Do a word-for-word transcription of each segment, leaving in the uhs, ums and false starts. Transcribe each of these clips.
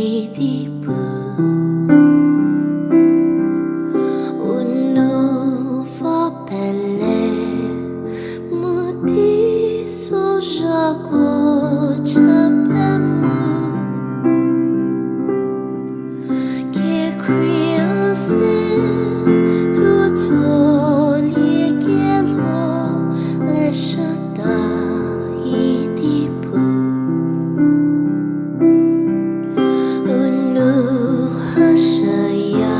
Idi pu, u nou va pele, mu teisozhako chü pemo. Kekhrie se tutsolie kelho leshüda idi pu. U nou hashüya,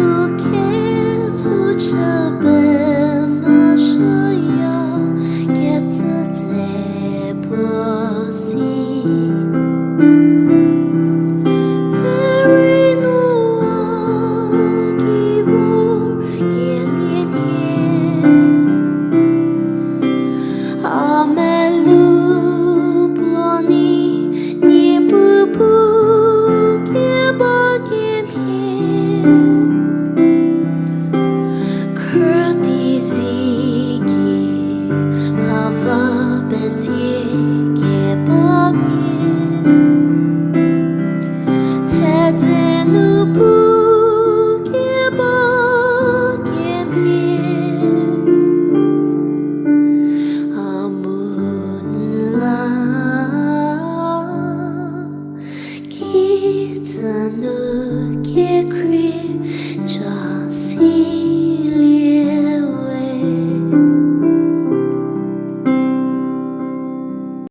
u kelhou chü pemeshüya, kecü tse puo si. Derei noua ki vor kelie nhie, a melou puo ni, Niepuu pu keba kemhie. Khrüdi zi ki hava pezie